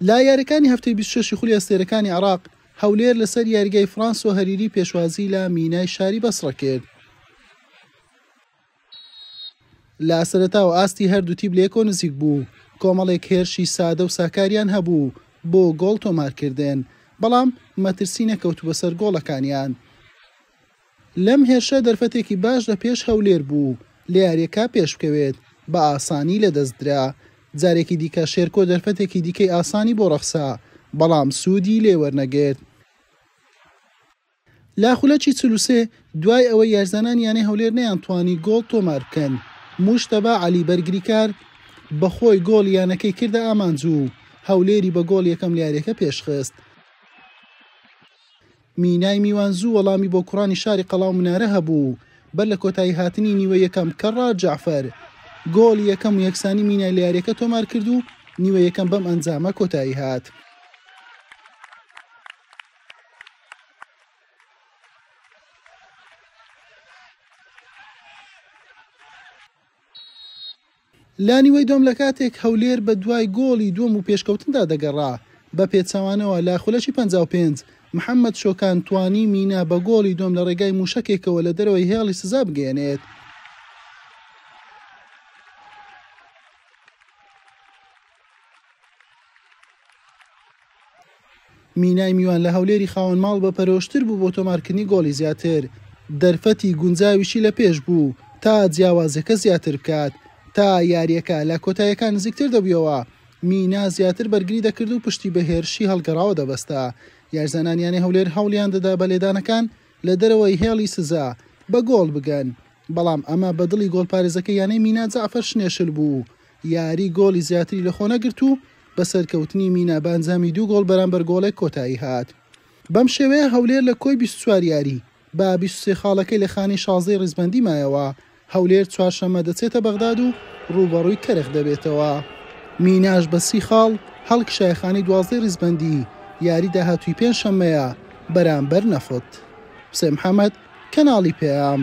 لە یاریەکانی هەفتەی 26 خولی ئەستێرەکانی عێراق، هەولێر لەسەر یاریگای فرانسۆ هەریری پێشوازی لە مینای شاری بەسڕە کرد. لە سەرەتاوە ئاستی هەردوو تیپ لەیەکەوە نزیک بوو، کۆمەڵێک هێرشی سادە و ساکاریان هەبوو بۆ گۆڵ تۆمارکردن، بەڵام مەترسی نەکەوتبووە سەر گۆڵەکانیان. لەم هێرشە دەرفەتێکی باش لە پێش هەولێر بوو لە یارییەکە پێشبکەوێت، بە ئاسانی لەدەستدرا. جارێکی دیکە شێرکۆ دەرفەتێکی دیکەی ئاسانی بۆ ڕەخسا، بەڵام سوودی لێوەرنەگرت. لە خولەکی 43 دوای ئەوەی یاریزانانی یانەی هەولێر نەیانتوانی گۆڵ تۆمار بکەن، موجتەبا عەلی بەرگریکار بەخۆی گۆڵی یانەکەی کردە ئامانج و هەولێری بە گۆڵی یەکەم لە یارییەکە پێشخست. مینای میوان زوو وەڵامی بۆ کوڕانی شاری قەڵا و منارە هەبوو و بەر لە کۆتایی هاتنی نیوەی یەکەم کەڕار جەعفەر گۆڵی یەکەم و یەکسانی مینای لە یارییەکە تۆمارکرد و نیوەی یەکەم بەم ئەنجامە کۆتایی هات. لە نیوەی دووەم لە کاتێک هەولێر بە دوای گۆڵی دووەم و پێشکەوتندا دەگەڕا، بە پێچەوانەوە لە خولەکی 55 محەممەد شۆکان توانی مینا بە گۆڵی دووەم لە ڕێگای مووشەکێکەوە لە دەرەوەی هێڵی سزا بگەیەنێت. مینای میوان لە هەولێری خاوەن ماڵ بە پەرۆشتر بوو بۆ تۆمارکردنی گۆڵی زیاتر، دەرفەتی گونجاویشی لە پێش بوو تا جیاوازیەکە زیاتر بکات، تا یارییەکە لە کۆتاییەکان نزیکتر دەبوویەوە، مینا زیاتر بەرگری دەکرد و پشتی بە هێرشی هەڵگەڕاوە دەبەستا، یاریزانانی یانەی هەولێر هەوڵیان دەدا بە لێدانەکان لە دەرەوەی هێڵی سزا بە گۆڵ بگەن، بەڵام ئەمە بە دڵی گۆڵپارێزەکەی یانەی مینا جەعفەر شنێشل بوو. یاری گۆڵی زیاتری لەخۆنەگرت و بە سەرکەوتنی مینا بە ئەنجامی دوو گۆڵ بەرامبەر گۆڵێک کۆتایی هات. بەم شێوەیە هەولێر لە کۆی 24 یاری بە 23 خاڵەکەی لە خانەی شازدەی ڕیزبەندی مایەوە، هەولێر چوارشەممە دەچێتە بەغداد و ڕووبەڕووی کەرخ دەبێتەوە. میناش بە 30 خاڵ هەڵکشایە خانەی دوازدەی ڕیزبەندی، یاری داهاتووی پێنجشەممەیە بەرامبەر نەفت. حوسێن محەمەد، کەناڵی پەیام.